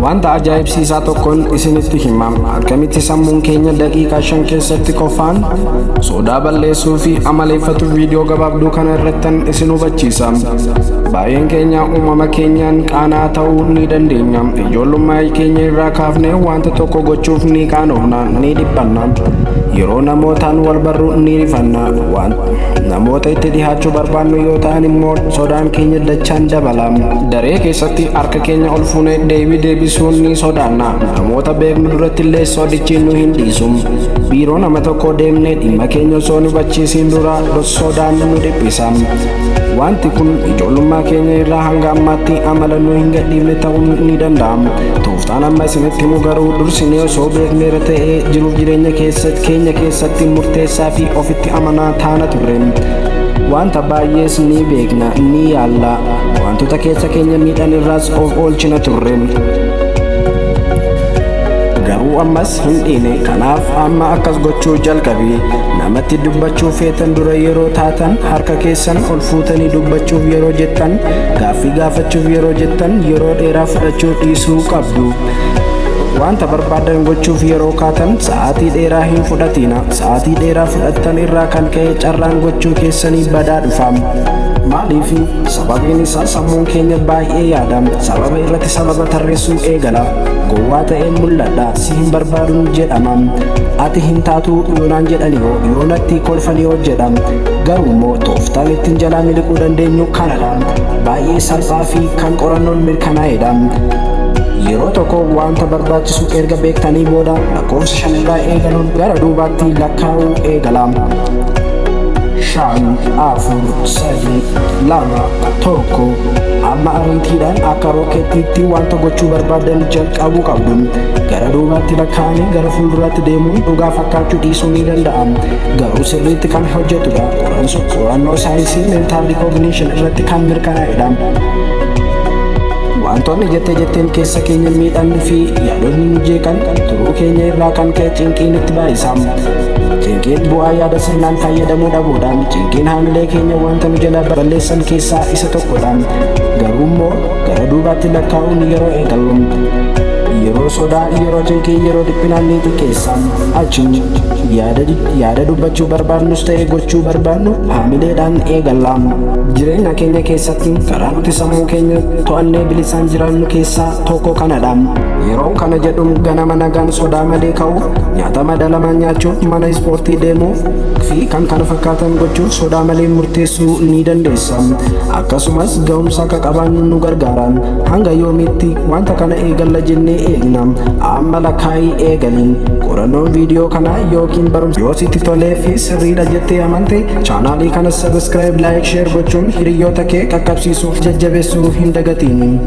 Wanta ajaa'ibsiisaa tokkoon isinitti hima. Akkamitti sammuun keenya daqiiqaa 5 keessatti qofaan sodaa balleessuu fi amaleeffatu viidiyoo gabaabduu kana irrattan isin hubachiisa. Baay'een keenya uumama keenyaan qaanaa ta'uu ni dandeenya. Ijoollummaa keenya irraa kaafnee wanta tokko gochuuf ni qaanofna, ni dhiphanna. Yeroo namootaan wal barru ni rifanna. Waan namoota itti dhihaachuu barbaannu yoo ta'an immoo sodaan keenya dachaan dabala. Daree keessatti harka keenya ol fuunee deebii deebisuu ni sodaanna. Namoota beeknu duratti illee sodichi nu hin dhiisu. Biiroo nama tokko deemnee dhimma keenya osoo nu hubachiisiin dura sodaan nu dhiphisa. Wanti kun ijoollummaa keenya irraa hanga ammaatti amala nu hin gadhiifne ta'uu ni danda'a. Tooftaan amma isinitti himu garuu dursinee osoo beekneera ta'ee jiruuf jireenya keenya keessatti murteessaa fi ofitti amanaa taana turre. Wanta baay'ees ni beekna, ni yaalla. Wantoota keessa keenya miidhan irraas of oolchina turre. Garuu ammas hin dhiine. Kanaaf amma akkas gochuu jalqabi. Namatti dubbachuu feetan dura yeroo taatan, harka keessan ol fuutanii dubbachuuf yeroo jettan, gaaffii gaafachuuf yeroo jettan, yeroo dheeraa fudhachuu dhiisuu qabdu. Wanta barbaadan gochuuf yeroo kaatan sa'aatii dheeraa hin fudhatina. Sa'aatii dheeraa fudhattan irraa kan ka'e carraan gochuu keessanii badaa dhufa. Maaliif? Sababiin isaa sammuun keenya baay'ee yaada. Sababa irratti sababa tarreessuu eegala. Gowwaa ta'een mul'adha. Si hin barbaaduun jedhama. Ati hin taatu yoonaan jedhanii yoo natti kolfanii jedha. Garuu immoo tooftaan ittiin jalaa miliquu dandeenyu kanadha. Baay'ee salphaa fi kan qorannoon mirkanaa'edha. Yeroo tokko wanta barbaachisu erga beektanii booda lakkoofsa 5 irraa eegaluun gara duubaatti lakkaa'uu eegala. 5, 4, 3, 2, 1. Amma ariitiidhaan akka rookeettiitti wanta gochuu barbaadan jalqabuu qabdu. Gara duubaatti lakkaa'anii gara fuulduraatti deemuun dhugaa fakkaachuu dhiisuu ni danda'a. Garuu sirriitti kan hojjetudha. Qorannoo saayinsii mental recognition irratti kan mirkanaa'edha. Wantoonni jettee jetteen keessa keenya miidhan fi yaadonni nu jeeqan turuu keenya irraa kan ka'e cinqiin itti baay'isa. Cinqiin bu'aa yaada sirnaan fayyadamuu dhabuudha. Cinqiin haamilee keenya wanta nu jalaa balleessan keessaa isa tokkodha. Garuu immoo gara duubaatti lakkaa'uun yeroo eegallu, yeroo sodaa, yeroo cinqii, yeroo dhiphinaan ni xiqqeessa. Achiin yaada dubbachuu barbaannus ta'e gochuu barbaannu haamileedhaan eegalla. Jireenya keenya keessatti karaa nuti sammuu keenya to'annee bilisaan jiraannu keessaa tokko kanadha. Yeroo kana jedhu ganama nagaan sodaa malee ka'u, nyaata madaalamaa nyaachuu, mana ispoortii deemuu fi kan kana fakkaatan gochuuf sodaa malee murteessuu ni dandeessa. Akkasumas ga'umsa akka qabaannu nu gargaara. Hanga yoomiitti wanta kana eegalla jennee eegna? Amma lakkaa'ii eegali. Qorannoon viidiyoo kanaa yookiin barumsa yoo sitti tolee fi sirriidha jettee amante, chaanaalii kana subscribe, like, share gochuun hiriyoota kee qaqqabsiisuuf jajjabeessuu hin dagatiin.